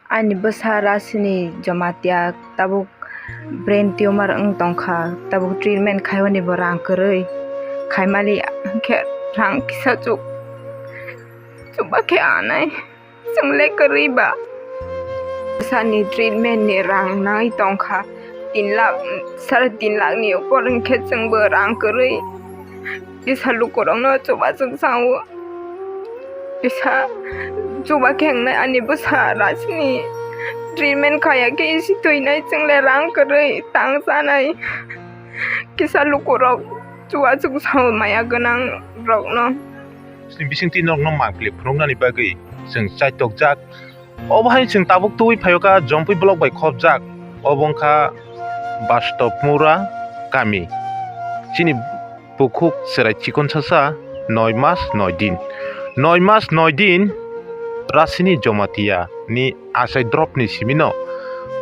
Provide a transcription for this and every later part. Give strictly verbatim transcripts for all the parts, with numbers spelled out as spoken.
Ani bwsa Rasini Jamatia tabuk brain tumor wng tongkha, tabuk treatment khaimani bo rang kwrwi, khaimali hwnkhe rang kisa chuk, chubakhe anai. Chwng le kwrwi ba. Bwsani treatment ni rang nangwi tongkha tin lakh, sare tin lakh ni upor hwnkhe chwngbo rang kwrwi kisa lukurokno chubachu sao. Kisa chubakhe wngnai ani bwsa Rasini treatment khaiya khe isi thwinai, chwng le rang kwrwi tang chanai. Kisa lukurok chubachu sao maya gwnang rokno. Chini bisingtwi norokno mangpili phunuknani bagwi chwng chaitokjak. Obo hai chwng tabuk tubui phaio kha Jompui block bai khopjak. Obo wngkha Bastop Mura kami. Chini bukhuk chwrai chikon sasa noi mas noi din. Noi mas noi din Rasini Jomatia ni achai drop ni simino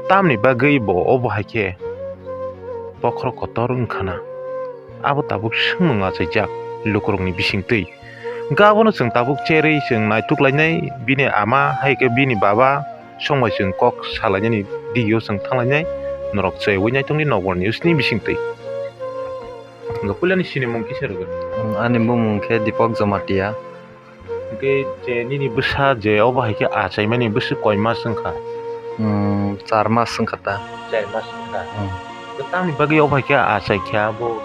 tamni bagwi bo obo hai khe bokhorok kotor wngkhana. Abo tabuk swngmung achaijak lukurokni bisingtwi. Hwnkhe abono chwng tabuk cherwi chwng naituklainai, bini ama hai khe bini baba songbai chwng kok salainani digio chwng thanglainai, norok chwngwi naitokni nokbar newsni bisingtwi. Hwnkhe puilani sinimung kisa rwgwi. Ani bumung khe Deepak Jamatia. Hwnkhe je nini bwsa je obo hai khe achaimani bwswk koi mas wngkha? Hmm, char mas wngkha ta. Char mas wngkha. Hmm. Hwnkhe tamni bagwi obo hai khe achaikha bo?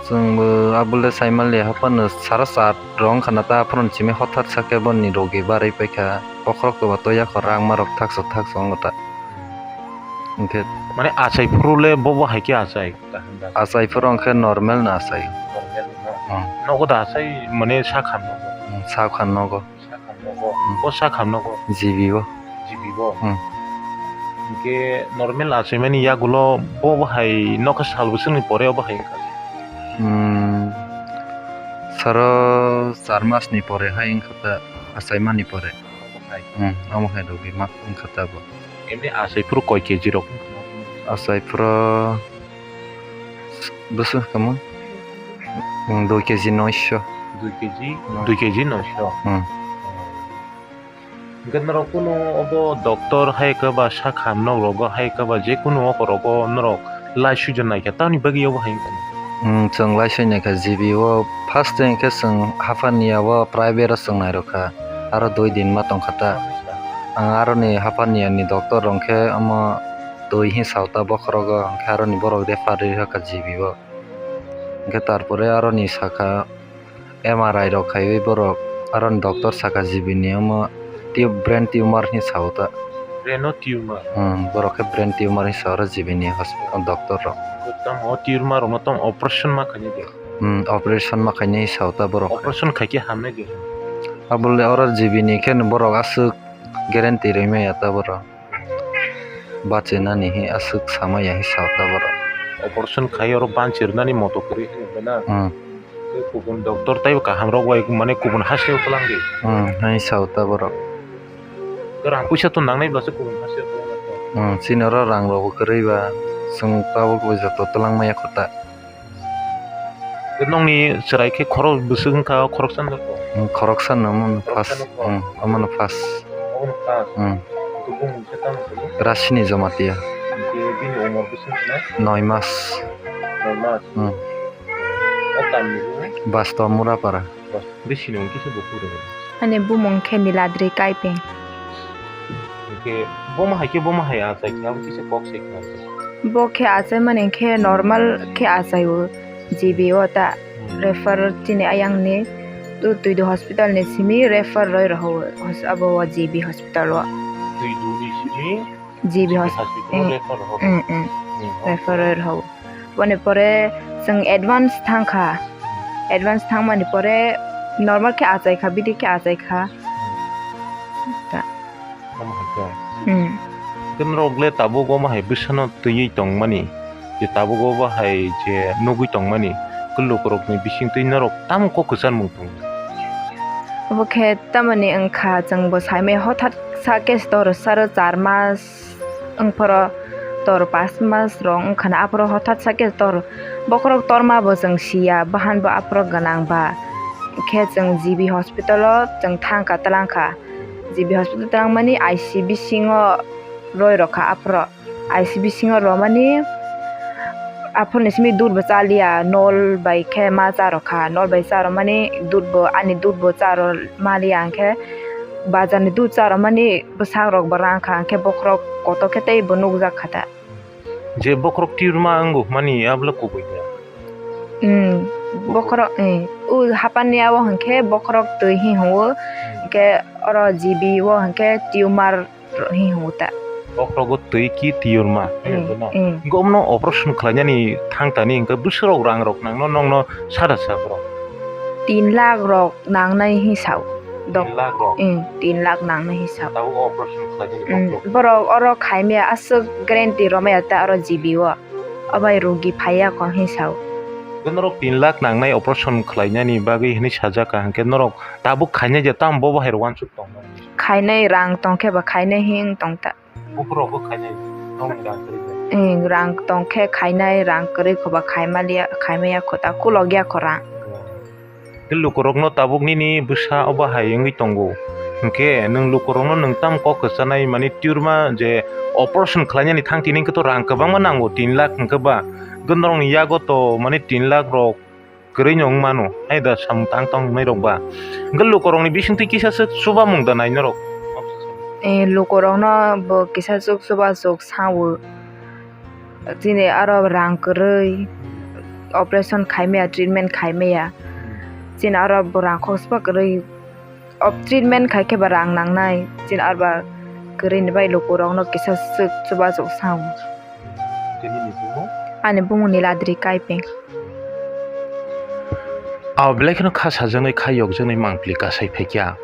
Chwngbo abole saimaliya haphano sara chat rw wngkha na ta, aphano simi hothat sakhe boni rogi barwi paikha. Bokhorok kwbato yakhor rangmarok thaksa thaksa wngo ta. Hwnkhe mane achai phuru le bobo hai khe achai? Achai phuru hwnkhe normal no achai. Normal no? Hmm. Nogo da achai mane sakha nogo? Hmm, sakha nogo. Sakha nogo. Hmm. O sakha nogo? G B o. G B o? Hmm. Hwnkhe normal achaimani yagulo bobo hai nokha sal bwswkni pore obo hai wngkha? Hmm. Saro char masni pore hai wngkha ta achaimani pore. Omo hai. Hmm, omo hai rwgwi ma wngkha tabuk. Emni achai phuru koi K G rok? Achai phuru bwswk kamo? Hmm, dui K G noisho. Dui K G? Hmm. Dui K G noisho. Hmm. Hwnkhe norok kunu obo doctor hai khe ba sakha nok rogo hai khe ba je kunu oko rogo norok lai suijo naikha, tamni bagwi obo hai wngkha? Hmm, chwng lai sui naikha G B o, first day hwnkhe chwng haphaniya o private o chwng nairokha, aro dui din ma tongkha ta. Ang aroni haphaniya ni doctor rok khe omo twi hi sao ta bokhorogo, hwnkhe aroni borok refer rwi rwkha G B o. Hwnkhe tarpore aroni sakha, M R I rok khaiwi borok, aroni doctor sakha G B ni omo tube, brain tumor hinwi sao ta. Brain o tumor? Hmm, borok khe brain tumor hinwi sao aro G B ni hospital doctor rok. Tamo o tumor rokno tamo operation ma khainai de? Hmm, operation ma khainai sao ta borok. Operation khai khe hamnai de? Abole oro G B ni khe borok aswk guarantee rwi maya ta borok. Bachinani hi aswk samaya hi sao ta borok. Operation khai oro banchi rwnani moto kwrwi hinwi na? Hmm. Tei kubun doctor teibo kaham rok bai mane kubun haste o twlang di. Hmm, hai sao ta borok. Rang puisa to nangnai bwlasa kubun haste o twlang di. Hmm, chini oro rang rok bo kwrwi ba chwng tabuk bai joto twlang maya kho ta. Nokni chwrai khe khorok bwswk wngkha, khoroksa no kho? Hmm, khoroksa no, omono first. Khoroksa no kho? Hmm, omono first. Omono first? Hmm. Hwnkhe bumung khe tamo sabo? Rasini Jamatia. Hwnkhe bini umor bwswk wngkha? Noi mas. Noi mas? Hmm. O tamni bumung? Bastop Murapara. Bastop. Bisini hwnkhe se bukhuk rwgo. Ani bumung khe Niladri Kaipeng. Hwnkhe bomo hai khe bomo hai achai khe abo kisa kok se khe. Bo khe achaimani khe normal khe achai o, G B o ta. Hmm. Refer chini ayang ni tu Tuidu hospital ni simi refer roi roho hos-, abo o G B hospital o. Tuidu ni simi G B hos-, hospital o, eh, refer roho. Mm, mm. Hmm. Refer roi roho. Boni pore chwng advance thangkha. Advance thangmani pore normal khe achaikha, bidi khe achaikha. Ta. Omo hai khe. Hmm. Khe norok le tabuk omo hai bwsano twiwi tongmani, je tabuk obo hai je nugwi tongmani, khe lukurokni bisingtwi norok tamo kok kwcharmung tongo? Obo khe tamoni wngkha, chwngbo saimai hothat sa case tor saro char mas. Wngphoro tor pas mas rok wngkhana aphuru hothat sakhe tor bokhorok torma bo chwng siya, bahan bo aphuru gwnang ba khe chwng G B hospital o chwng thangkha twlangkha. G B hospital tangmani I C bisingo roi rokha aphuru. I C bisingo romani aphuruni simi dud bo chaliya, nol bai khe ma cha rokha, nol bai cha romani dud bo, ani dud bo cha ro maliya, hwnkhe bazarni dud cha romani bwsang rok bo rang kha, hwnkhe bokhorok kotor khe tei bo nukjak kha ta. Je bokhorok tumor ma wngo hwnmani abla kubui ya. Hmm, bokhorok, eh, u hapanni abo hwnkhe bokhorok twi hi hwngo, hwnkhe oro G B o hwnkhe tumor hi hwngo ta. Bokhorogo twi ki tumor ma, eh, eh, bono. Eh. Hwnkhe omono operation khlainani thang tani hwnkhe bwswk rok rang rok nangno nongno sada sa borok? Tin lakh rok nangnai hi sao. Dok-, tin lakh rok? Eh, tin lakh nangnai hi sao. Tabuk operation khlainani, hmm, bokhorok? Borok oro khaimaya aswk guarantee romaya ta oro G B o. Obai rugi phaiya kho hi sao. Hwnkhe norok tin lakh nangnai operation khlainani bagwi hwnwi sajak kha, hwnkhe norok tabuk khainai je tamo bo bahai rok uansuk tongnai? Khainai rang tongkhe ba khainai hi wng tong ta. Bukurokbo khainai, tongni rang kwrwi bai. Wng, rang tongkhe khainai, rang kwrwi kho ba khaimaliya, khaimaya kho ta, kulokya kho rang. Tei lukurokno tabuk nini bwsa o bahai wngwi tongo. Hwnkhe nwng lukurokno nwng tamo kok kwchanai, mani tumor ma je operation khlainani thang tini hwnkhe to rang kwbangma nango, tin lakh hwnkhe ba. Hwnkhe norokni yago to mani tin lakh rok kwrwi no wng mano, hai da samung tang tong wngnai rok ba. Hwnkhe lukurokni bisingtwi kisa swk chubamung da nai norok? Eh, lukurokno bo kisa swk chubachuk sao. Chini aro rang kwrwi, operation khaimaya, treatment khaimaya. Chini aro bo rang khospa kwrwi, op-, treatment khai khe ba rang nangnai. Chini aro ba kwrwini bai lukurokno kisa swk chubachuk sao. Tini ni bumung? Ani bumung Niladri Kaipeng. Abo belai kheno kha sajaknai, kha yokjaknai mangpili kasai phaikha.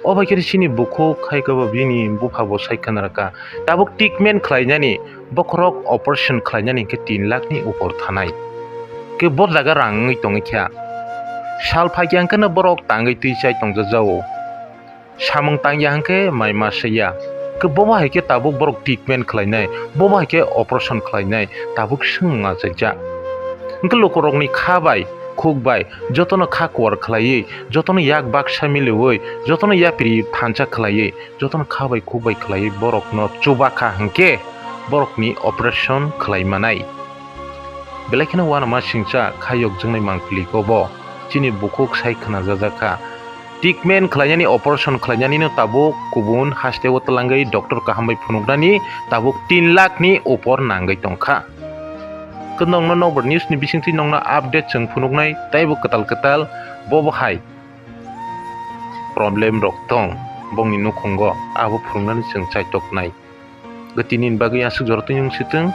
O bai khe chini bukhuk hai khe bo bini bupha bo sai khna rwkha. Tabuk treatment khlainani, bokhorok operation khlainani hwnkhe tin lakh ni upor thanai. Khe bo jaga rang wngwi tongwi kha. Sal phaikha hwnkhe no borok tangwi twi chai tongjajago. Samung tangya hwnkhe mai ma saiya. Khe bo bahai khe tabuk borok treatment khlainai, bo bahai khe operation khlainai, tabuk swng ma chaijak. Hwnkhe lukurokni kha bai, khuk bai, jotono kha kuar khlaiwi, jotono yak baksa miliwi, jotono yapri thansa khlaiwi, jotono kha bai khuk bai khlaiwi borokno chuba kha hwnkhe borokni operation khlai manai. Belai kheno uanama singcha kha yokjaknai mangpili kobo chini bukhuk sai khna jajak kha. Treatment khlainani, operation khlainani no tabuk kubun haste o twlangwi doctor kaham bai phunuknani tabuk tin lakh ni upor nangwi tongkha. Khe nokno Nokbar News ni bisingtwi nokno update chwng phunuknai, taibo kwtal kwtal bo bo hai problem rok tong, bongni nukhungo abo phunuknani chwng chaitoknai. Gotini bagwi aswk jora twi wng sitwng.